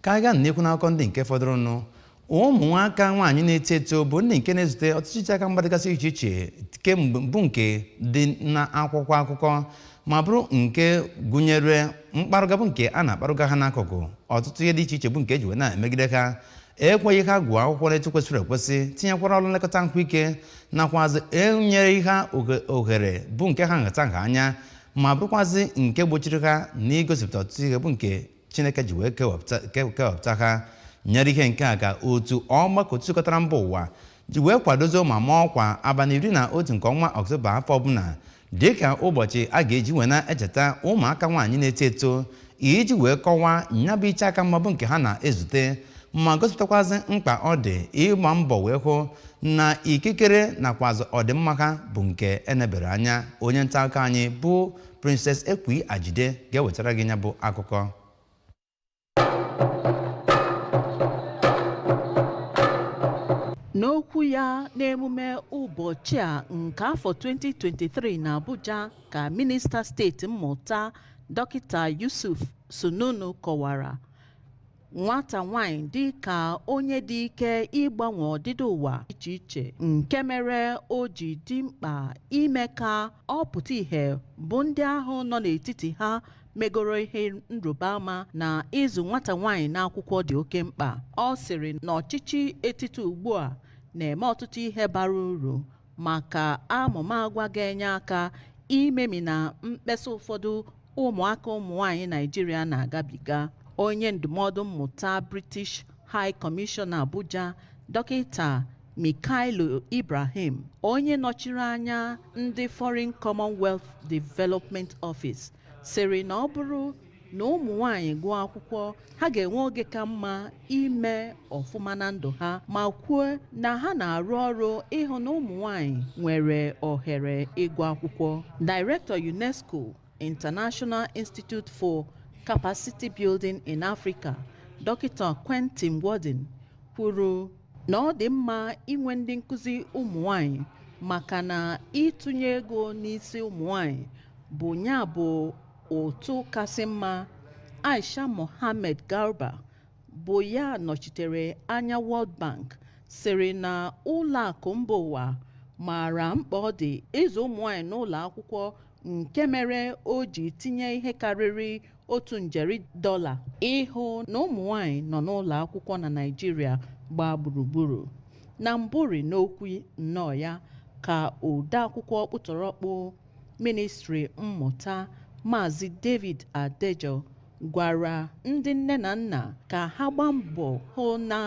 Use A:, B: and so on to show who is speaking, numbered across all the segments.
A: Ka anyị gaa n'ikwu n'akụkọ ndị nke fọdụrụnụ. Ụmụnwaka nwaanyị na-eto eto bụ ndị nke na-ezute ọtụtụ iche aka mgba dịgasị iche iche kemgbe, bụ nke dị n'akwụkwọ akụkọ ma bụrụ nke gụnyere mkparụga bụ nke a na-akparụga ha n'akụkụ ọtụtụ ihe dị iche iche bụ nke eji wee na-emegide ha, ekweghị ha gụọ akwụkwọ n'etu kwesịrị ekwesị, tinyekwara ọrụ nlekọta ahụike nakwazị enyere ha ohere bụ nke ha nhata nha anya, ma bụrụkwazị nke gbochiri ha n'igosipụta ọtụtụ ihe bụ nke Chineke ji wee kewapụta ha. Nyere ihe nke a ka otu ọgbakọ jikọtara mba ụwa ji wee kwadozo ma maa ọkwa abalị 11 nke ọnwa Ọktoba afọ ọbụla dịka ụbọchị a ga-eji wee na-echeta ụmụaka nwaanyị na-eto eto, iji wee kọwaa nya bụ iche aka mgba bụ nke ha na-ezute, ma gosipụtakwazị mkpa ọ dị ịgba mbọ wee hụ na ikikere nakwazị ọdịmma ha bụ nke enebere anya. Onye nta akụkọ anyị bụ Princess Ekwi Ajide ga-ewetara gị ya bụ akụkọ.
B: N'okwu ya n'emume ụbọchị a nke afọ 2023 na Abuja, ka Minista steeti mmụta, Dọkịta Yusuf Sununu, kọwara nwata nwanyị dị ka onye dị ike ịgbanwe ọdịdị ụwa iche iche, nke mere o ji dị mkpa ime ka ọ pụta ìhè bụ ndị ahụ nọ n'etiti ha megoro ihe nrụba ama na ịzụ nwata nwaanyị n'akwụkwọ dị oke mkpa. Ọ sịrị na ọchịchị etiti ugbu a na-eme ọtụtụ ihe bara uru maka amụma agwa ga-enye aka imemi na mkpesa ụfọdụ ụmụaka ụmụ nwanyị Naijiria na-agabiga. Onye ndụmọdụ mmụta British High Commission Abuja, Dọkịta Mikailu Ibrahim, onye nọchiri anya ndị Foreign Commonwealth Development Office, sịrị na ọ bụrụ na ụmụ nwanyị gụọ akwụkwọ, ha ga-enwe oge ka mma ime ọfụma na ndụ ha, ma kwuo na ha na-arụ ọrụ ịhụ na ụmụ nwanyị nwere ohere ịgụ akwụkwọ. Director, UNESCO International Institute for Capacity Building in Africa, Dọkịta Quentin Worden, kwuru na ọ dị mma inwe ndị nkụzi ụmụ nwanyị, maka na ịtụnye ego n'isi ụmụ nwanyị bụ ya bụ ụtụ kasị mma. Aisha Mohammed Garba, bụ ya nọchitere anya World Bank, sịrị na ụlọ akụ mba ụwa maara mkpa ọ dị ịzụ ụmụ nwanyị n'ụlọ akwụkwọ, nke mere o ji tinye ihe karịrị $1 njeri ịhụ na ụmụ nwanyị nọ n'ụlọ akwụkwọ na Naịjirịa gbaa gburugburu. Na mbụri n'okwu nnọọ ya, ka ode akwụkwọ ọkpụtọrọkpụ ministri mmụta, Maazị David Adejo, gwara ndị nne na nna ka ha gbaa mbọ hụ na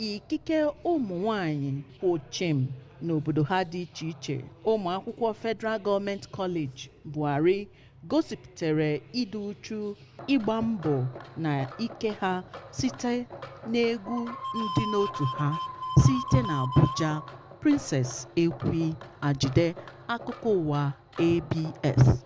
B: ikike ụmụ nwanyị kwụ chịm n'obodo ha dị iche iche. Ụmụ akwụkwọ Federal Government College Buhari gosipụtara ịdị uchu, ịgba mbọ na ike ha site n'egwu ndị n'otu ha. Site na Abuja, Princess Ekwi Ajide, akụkọ ụwa ABS.